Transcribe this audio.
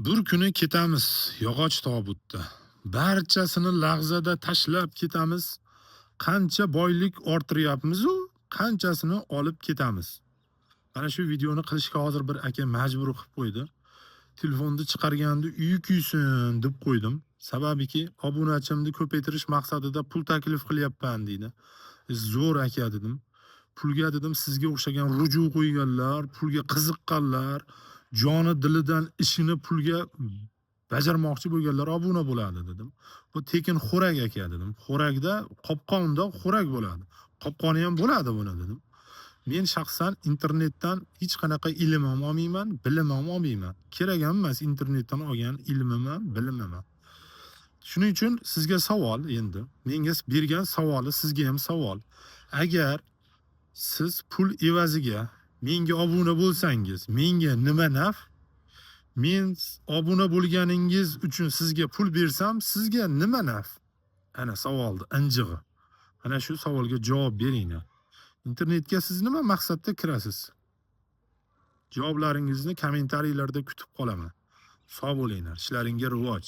Bir kuni ketamiz yog'och tobutda. Barchasini lahzada tashlab ketamiz. Qancha boylik orttiryapmiz-u, qanchasini olib ketamiz. Mana shu videoni qilishga hozir bir aka majbur qilib qo'ydi. Telefonni chiqarganda uyi kuysin deb qo'ydim. Sababiki, obunachimni ko'paytirish maqsadida pul taklif qilyapman deydi. Zo'r aka dedim. Pulga dedim, sizga o'xshagan ruju qo'yganlar, pulga qiziqqanlar, joni dilidan ishini pulga bajarmoqchi bo'lganlar obuna bo'ladi dedim. Bu tekin xo'rak aka dedim. Xo'rakda qopqonda xo'rak bo'ladi. Qopqoni ham bo'ladi buni dedim. Men shaxsan internetdan hech qanaqa ilm ham olmayman, bilim ham olmayman. Kerak ham emas internetdan olgan ilmim ham, bilimim ham. Shuning uchun sizga savol endi. Menga bergan savoli sizga ham savol. Agar siz pul evaziga menga obuna bo'lsangiz, menga nima naf? Men obuna bo'lganingiz uchun sizga pul bersam, sizga nima naf? Ana savolni injig'i. Ana shu savolga javob beringlar. Internetga siz nima maqsadda kirasiz? Javoblaringizni kommentariylarda kutib qolaman. Sog' bo'linglar, ishlaringga rivoj.